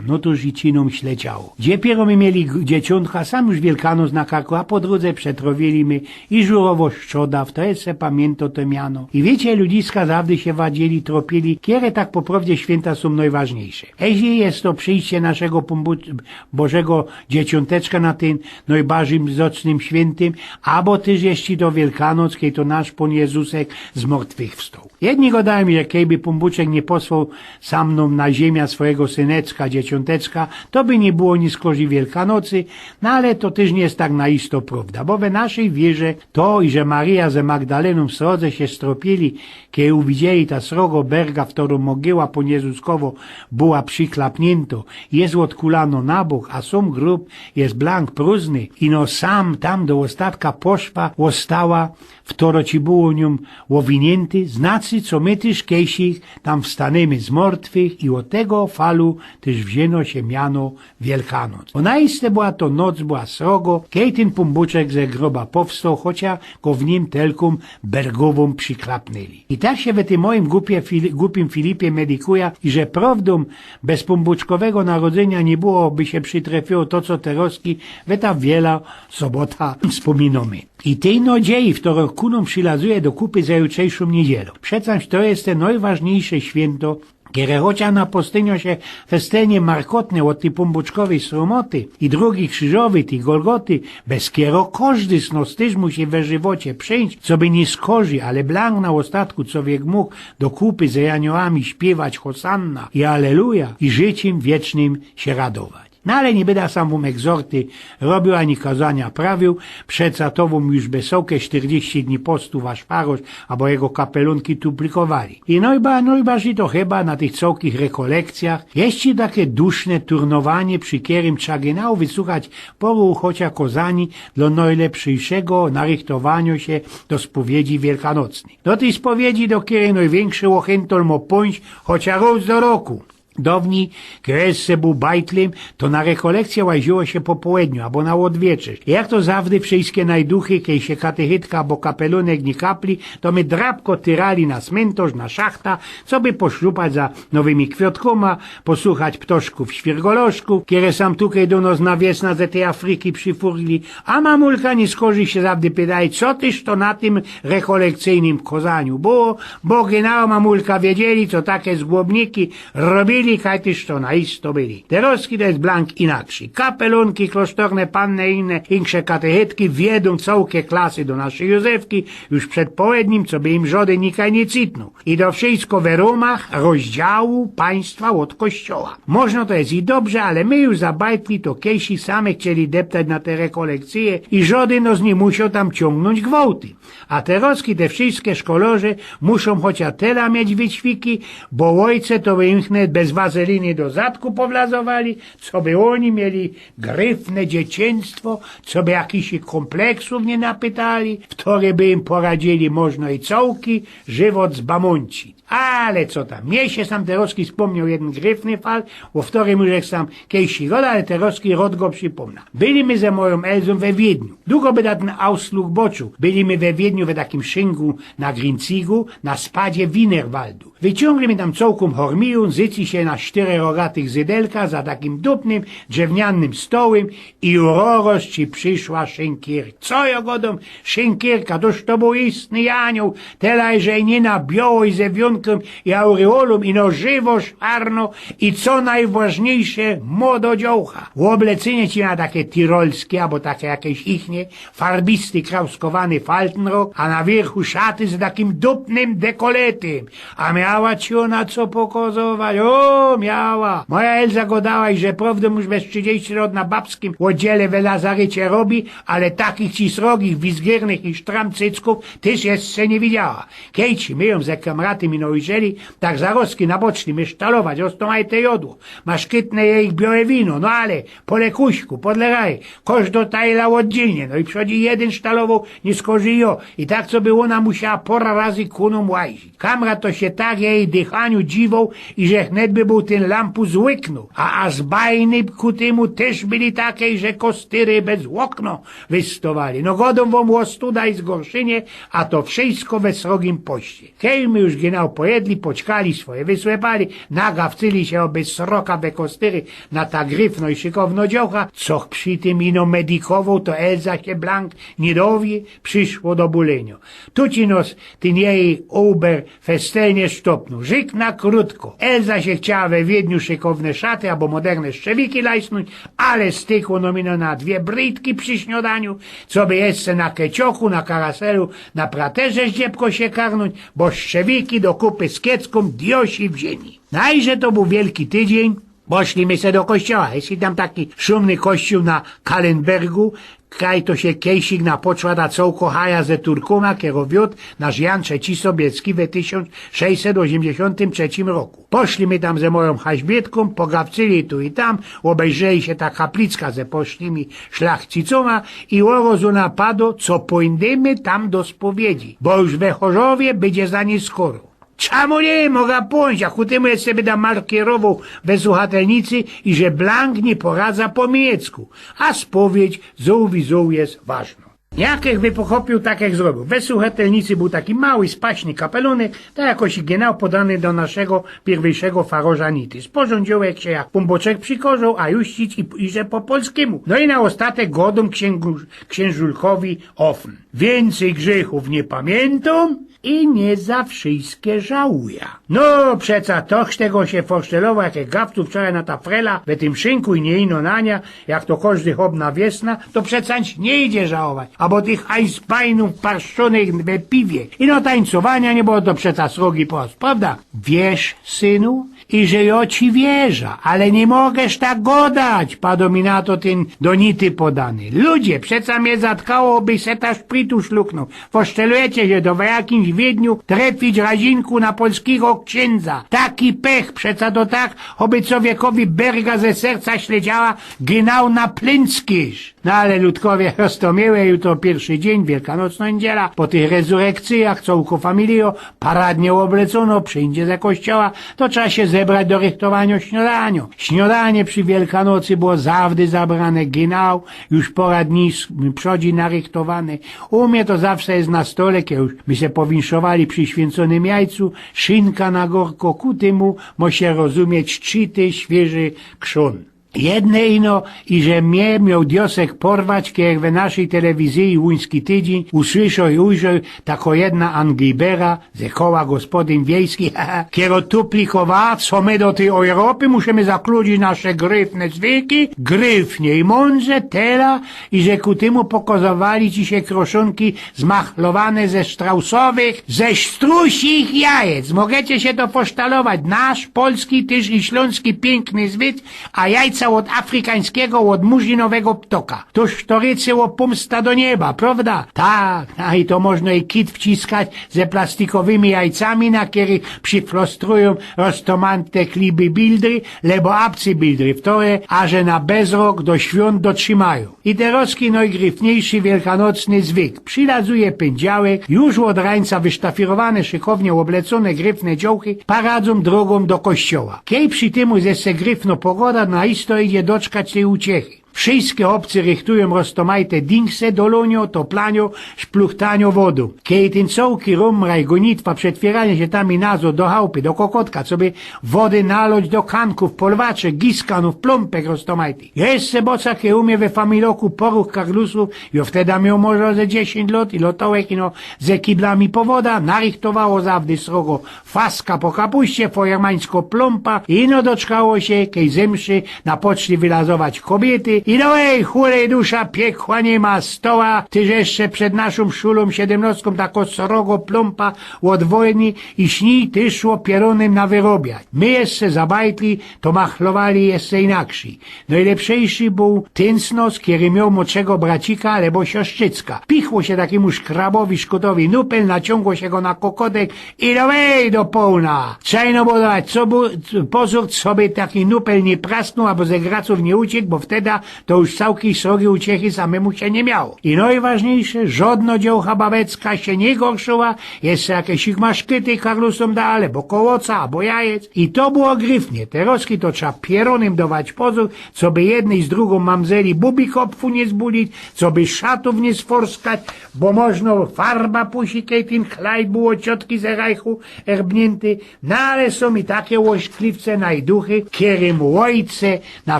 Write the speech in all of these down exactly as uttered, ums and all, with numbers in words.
No to już i ci nōm śleciało. Dziepiero my mieli g- dzieciōntka, sam już Wielkanoc na karku, a po drōdze przetrowiyli my i Żurowo Szczoda, fto jeszcze pamiyntŏ to miano. I wiycie, ludziska zawdy sie wadziyli, tropiyli, kere tak po prŏwdzie świynta sōm nojważniyjsze. Eźli je to przijście naszego Pōnbō- Bożego Dzieciōnteczka na tym nojbardzij mocnym świyntym, abo tyż jeszcze to Wielkanoc, kej to nasz Pōn Jezusek z mortwych wstoł. Jedni gŏdajōm, że kejby Pōnbōczek niy posłoł sam nōm na ziymiã swojigo syneczka, dzieciōnteczka, to by niy było niskorzij Wielkanocy, no ale to tyż niy je tak na isto prŏwda, bo we naszyj wierze to, iże Maryja ze Magdalenōm w srodze sie stropiyli, kej uwidzieli ta srogo berga, w kerŏ mogiła Pōn Jezuskowo była prziklapniyntŏ, je ôdkulano na bok, a sōm grōb je blank, prōżny, ino sam tam do ôstatka poszwa ôstała, w kerŏ ci było niōm ôwiniyntŏ, znaczy, co my tyż kejsik tam wstanymy z mortwych i ôd tego falu tyż wziyno sie miano Wielkanoc. Bo naiste była to noc, była srogo, kej tyn Pōnbōczek ze groba powstoł, chocia go w nim telkōm bergowōm prziklapnyli. I tak sie we tym mojim głupie, fili, głupim filipie medykujã, iże prŏwdōm bez Pōnbōczkowego narodzyniŏ niy byłoby sie przitrefiyło to, co terŏzki we ta wiela sobota spōminōmy. I tyj nojdzieji, w kerŏ ku nōm przilazuje do kupy za jutrzejszōm niydzielōm. Przecież to je te nojważniyjsze świynto, kere chocia na postynio sie festelnie markotne ôd tyj Pōnbōczkowyj sromoty i drōgi krziżowyj, tyj Golgoty, bez kerŏ kożdy z nŏs tyż musi we żywocie przijś, coby niy skorzij, ale blank na ôstatku, cowiek mōg do kupy ze janiołami śpiywać Hosanna i Aleluja i życiym wiecznym sie radować. No ale niy byda sam wōm egzorty robiōł ani kŏzaniŏ prawiōł, przeca to wōm już besołke sztyrdziści dni postu wasz parosz abo jego kapelōnki tu plikowali. I nojba, nojbardzij to chyba na tych cołkich rekolekcyjach, jeszcze take duszne turnowanie, przi kerym trza genau wysuchać poru chocia kŏzani dlŏ nojlepszyjszego narychtowanio sie do spowiedzi wielkanocnyj. Do tyj spowiedzi, do kerej nojwiynkszy ôchyntol mŏ pōńś chocia rŏz do roku. Downij, kej jŏ jeszcze bōł bajtlym, to na rekolekcyjõ łaziło sie po połedniu abo na ôdwieczerz. Jak to zawdy wszyjske najduchy, kej sie katechytka abo kapelōnek niy kapli, to my drabko tyrali na smyntŏrz, na szachtã, coby poszlupać za nowymi kwiŏtkōma, posuchać ptoszkōw, świrgoloszkōw, kere sam tukej do nŏs na wiesnã ze tyj Afryki przifurli. A mamulka niy skorzij sie zawdy pytała, co tyż to na tym rekolekcyjnym kŏzaniu było, bo genau mamulka wiedzieli, co take zgłōbniki robiyli, kaj tyż to na isto byli. Terŏzki to je blank inakszyj. Kapelōnki, klosztorne panny i inne, insze katechytki wiedōm cołke klasy do naszyj Józefki już przed połednim, coby im żŏdyn nikaj niy cytnōł. I to wszyjsko we rōmach rozdziału państwa ôd Kościoła. Możno to je i dobrze, ale my już za bajtli to kejsi sami chcieli deptać na te rekolekcyje i żŏdyn nŏs niy musioł tam ciōngnōńć gwŏłty. A terŏzki te wszyjske szkolŏrze muszōm chocia tela mieć wyćwiki, bo ôjce to by im wnet bez wazeliny do zadku powlazowali, coby ôni mieli gryfne dzieciństwo, coby jakisik kōmpleksōw niy napytali, wtory by im poradzili możno i cołki żywot zbamōńcić. Ale co tam, mie sie sam terŏzki spōmnioł jedyn gryfny fal, ô wtorym już żech sam kejsi gŏdŏł, ale terŏzki rŏd go przipōmnã. Byli my ze mojōm Elzōm we Wiedniu. Dugo by na tyn ausflug bocził. Byli my we Wiedniu we takim szyngu na Grinzigu, na spadzie Wienerwaldu. Wyciōngli my tam cołkōm hormijōm, zyci sie na sztyry rogatych zydelka za takim dupnym, drzewnianym stołym i urŏroz ci prziszła szynkierka. Co jŏ gŏdōm, szynkierka, toż to bōł istny janioł, tela, że niy na bioło i ze wiōnkym i aureolōm, ino żywŏ, szarno i co nojważniyjsze, młodo dziołcha. Ôblecynie ci na take tirolskie, abo take jakeś ichnie, farbisty, krauskowany faltenrok, a na wiyrchu szaty z takim dupnym dekoletym. A miała ci ôna co pokŏzować? Ô, miała! Moja Elza gŏdała, iże prŏwdōm już bez trzidziści lŏt na babskim ôdziele we lazarycie robi, ale takich ci srogich, wizgiernych i sztramcycków tyż jeszcze niy widziała. Kej ci my jōm ze kamratym ino ujrzeli, tak zarŏzki na bocznym je sztalować, ôstōm aj te jodło. Maszkytne je ich biołe wino, no ale po lekuśku, podle raj, kożdŏ tajla ôddzielnie, no i przodzi jedyn sztalowoł niy skorzij jŏ. I tak, coby ôna musiała pora razy ku nōm łazić. Kamrat to sie tak jeji dychaniu dziwoł, iże wnet By bōł tyn lampus łyknōł, a, a z bajny ku tymu tyż byli takej, że kostyry bez ôkno wystŏwali. No godōm wōm ô studa i zgorszynie, a to wszysko we srogim poście. Kej my już genau pojedli, poćkali, swoje wysłepali, nagawcyli sie, ôby sroka we kostyry na ta gryfno i szykowno dziołcha, co przi tym ino medikowoł, to Elza sie blank niy dowie, prziszło do bōlynio. Tu ci nos tyn jeji Uber festelnie sztopnōł. Rzyk na krōtko. Elza sie chciała we Wiedniu szykowne szaty abo moderne szczewiki lajsnōńć, ale stykło nōm ino na dwie bryjtki przi śniodaniu, co by jeszcze na kecioku, na karaselu, na praterze zdziebko sie karnōńć, bo szczewiki do kupy z kieckiym diosi w ziymi. Nojże to bōł wielki tydziyń, poszli my se do kościoła. Jeśli tam taki szumny kościōł na Kalynbergu, kaj to sie kejsik na poczwata cołko haja ze Turkōma, kero wiōd nasz Jan Trzeci Sobiecki we tysiōnc sześćset ôziymdziesiōntym trzecim roku. Poszli my tam ze mojōm haźbietką, pogawcyli tu i tam, ôbejrzeli sie ta kaplicka ze posznymi szlachcicōma i ô rozu nōm pado, co pōńdymy tam do spowiedzi, bo już we Chorzowie bydzie za niyskoro. Czamu niy? Moga pōńść, a ku tymu jeszcze byda markierowoł we słuchatelnicy, iże blank niy poradza po miyjecku, a spowiedź zōłwizōł je ważnŏ. Jakech by pochopiōł, takech zrobiōł. We słuchatelnicy bōł taki mały, spaśny kapelōnek, to jakoś genau podany do naszego piyrwyjszego faroża nity. Sporządziołek sie jak pōnboczek przikŏrzoł, a juścić i, i że po polskimu. No i na ôstatek godōm księgu-, księżulkowi ofn. Wiyncyj grzychōw niy pamiyntōm i niy za wszyjske żałujã. No, przeca toż tego sie forsztelowoł, jakech gawcōw wczoraj na ta frela, we tym szynku i niy ino na niã, jak to kożdy chop na wiesna, to przeca niy idzie żałować. Abo tych ajsbajnōw parszczōnych we piwie. Ino tańcowaniŏ niy było, to przeca srogi post, prŏwda? Wiysz, synu, iże jŏ ci wierzã, ale niy moga tak godać, padŏ mi na to tyn do nity podany. Ludzie, przeca mie zatkało, by se ta szpritu szluknōł. Forsztelujecie sie, do w jakimś Wiedniu trefić razinku na polskigo ksiyndzŏ. Taki pech, przeca to tak, choby czowiekowi berga ze serca śledziała, genau na plynckiyż. No ale ludkowie, roztōmiyłe, jutro piyrszy dziyń, wielkanocnŏ niydziela, po tych rezurekcyjach, cołko familijŏ, paradnie ôblecōno, przińdzie ze kościoła, to trzeba sie zebrać do rychtowaniŏ śniŏdaniŏ. Śniŏdanie przi Wielkanocy było zawdy zabrane, genau, już pora dni s-, przodzi narychtowane. U mie to zawsze je na stole, kej już my se powinszowali przi świyncōnym jajcu, szynka na gorko, ku tymu mo sie rozumieć czity, świyży krzōn. Jedne ino, iże mie mioł diosek porwać, kej we naszyj telewizyji Łuński Tydziyń usłyszoł i ujrzoł takŏ jedna Anglibera ze koła gospodyń wiejskich, kero tuplikowa, co my do tyj Europy musimy zakludzić nasze gryfne zwyki, gryfnie i mōndrze, tela, iże ku tymu pokazowali ci sie kroszōnki zmachlowane ze sztrausowych, ze strusich jajec. Mogecie sie to forsztalować. Nasz, polski, tyż i ślōnski piynkny zwyk, a jajca ôd afrikańskigo, ôd murzinowego ptoka. Toż to rycy ô pōmsta do nieba, prŏwda? Tak, a i to możno i kit wciskać ze plastikowymi jajcami, na kerych prziflostrujōm roztōmajte kliby bildry, lebo apcy bildry, wtore, a że na bezrok do świōnt dotrzimajōm. I terŏzki nojgryfniejszy wielkanocny zwyk. Przilazuje pyndziałek, już ôd rańca wysztafirowane, szykownie ôblecōne gryfne dziołchy paradzōm drōgōm do kościoła. Kej przi tymu jeszcze gryfno pogoda, na isto idzie doczkać tyj uciechy. Wszyjske ôbcy rychtujōm roztōmajte dingse do lōniŏ, toplaniŏ, szpluchtaniŏ wodōm. Kej tyn cołki rōmraj, gonitwa, przetwieranie sie tam i nazŏd do chałpy, do kokotka, coby wody nalŏć do kankōw, polwaczek, giskanōw, plōmpek roztōmajtych. Jeszcze boczŏ, kej u mie we familoku poruch karlusōw, jŏ wtedy mioł może ze dziesiyńć lŏt i lŏtołek ino ze kiblami po woda, narychtowało zawdy srogo faska po kapuście, fojermańsko plōmpa, ino doczkało sie, kej ze mszy na poczli wylazować kobiyty, i no ej, hulej dusza, piekła niy ma, stoła, tyż jeszcze przed naszōm szulōm siedymnŏstką takŏ srogo plōmpa ôd wojny i śnij tyż szło pierōnym na wyrobiać. My jeszcze zabajtli, to machlowali jeszcze inakrzyj. Nojlepszejszy bōł tynsnŏ, kery mioł młodszego bracika, lebo siostrzyczka. Pichło sie takimu szkrabowi, szkutowi nupel, naciōngło sie go na kokotek i do wej do połna. Trzeba ino było dawać, co bu-, pozōr, coby taki nupel niy prasnōł, abo ze gracōw niy uciek, bo wtedy to już cołkij srogiej uciechy samymu sie niy miało. I nojważniyjsze, żŏdnŏ dziołcha bawecka sie niy gorszyła, jeszcze jakeś sigmaszkyty karlusōm da, abo kołoca, abo jajec. I to było gryfnie. Terŏzki to trzeba pierōnym dować pozōr, coby jednyj z drugōm mamzeli bubikopfu niy zbulić, coby szatōw niy sforskać, bo możno farba pusi, kej tyn chlajt bōł ôd ciotki ze Rajchu erbniynty. No ale sōm i take ôszkliwce najduchy, kerym ôjce na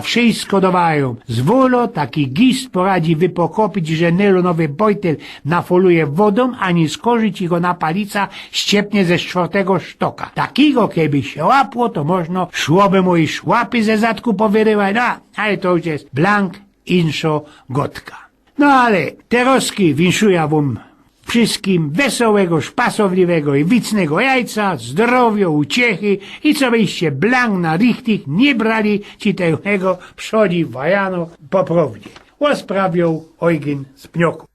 wszysko dŏwajōm. Zwōlo taki gist poradzi wypokopić, że nylonowy bojtel nafoluje wodōm, ani skorziyć i go na palica ściepnie ze sztwŏrtego sztoka. Takigo, keby sie łapło, to możno szłoby mu i szłapy ze zadku powyrywać, no, ale to już je blank inszŏ gŏdka. No ale terŏzki winszuja wōm wszyskim wesołego, szpasowliwego i wicnego jajca, zdrowiŏ, uciechy i cobyście blank na richtig niy brali ci tego przodzi wajano po prŏwdzie. Ôsprawiōł Ojgyn z Pnioku.